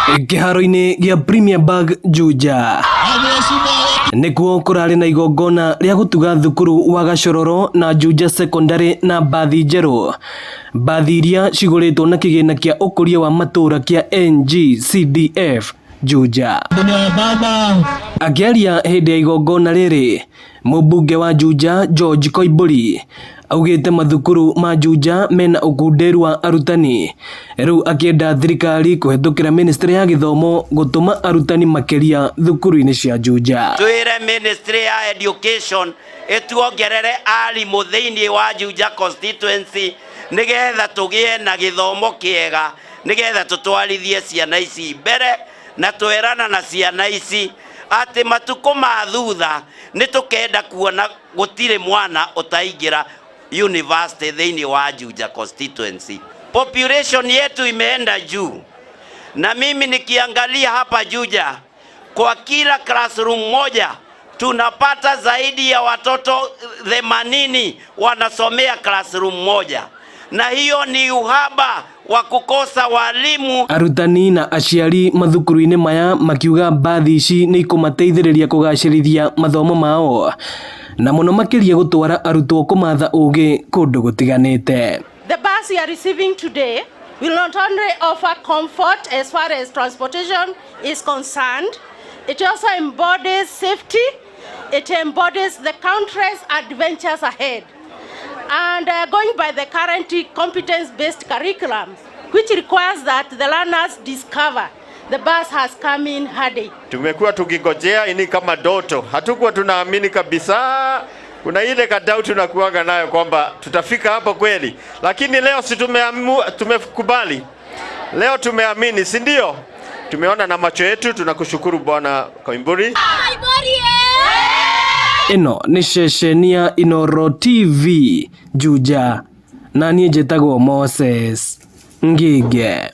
Kĩharo-inĩ gĩa Premier Bag Juja nĩkuo kũrarĩ na igongona rĩa gũtuga thukuru wa Gacororo na Juja Secondary na mbathi njerũ, mbathi iria cigũrĩtwo na kĩgĩna kĩa ũkũria wa matũũra kĩa NGCDF Juja. Akĩaria hĩndĩ ya igongona rĩrĩ, mũmbunge wa Juja George Koimbũri augĩte mathukuru ma Juja mena ũkunderu wa arutani, rĩu akĩenda thirikari kũhetũkĩra ministry ya gĩthomo gũtũma arutani makĩria thukuru-inĩ cia Juja. Twĩre ministry ya education ĩtuongerere arimũ thĩinĩ wa Juja constituency nĩgetha tũgĩe na gĩthomo kĩega, nĩgetha tũtwarithie ciana ici mbere, na twerana na ciana ici atĩ matukũ ma thutha nĩ tũkenda kuona gũtirĩ mwana ũtaingĩra university thĩinĩ wa Juja constituency. Population yetu imeenda juu, na mimi nikiangalia hapa Juja kwa kila classroom moja tunapata zaidi ya watoto 80 wanasomea classroom moja, na hiyo ni uhaba wa kukosa walimu. Arutani na aciari mathukuru-inĩ maya makiuga mbathi ici nĩ ikũmateithĩrĩria kũgacĩrithia mathomo mao na mũno makĩria gũtwara arutwo kũmatha ũgĩ kũndũ gũtiganĩte. The bus you are receiving today will not only offer comfort as far as transportation is concerned, it also embodies safety, it embodies the countless adventures ahead. And going by the current competence-based curriculum, which requires that the learners discover, the bus has come in handy. Tumekuwa tukigojea ini kama ndoto, hatukuwa tunaamini kabisa. Kuna ile kadau tunakuaga nayo kwamba tutafika hapo kweli, lakini leo si tumekubali, leo tumeamini, si ndio? Tumeona na macho yetu. Tunakushukuru Bwana Koimburi. Ĩno nĩ ceceni ya Inooro TV Juja, na niĩ njĩtagwo Moses Ngige.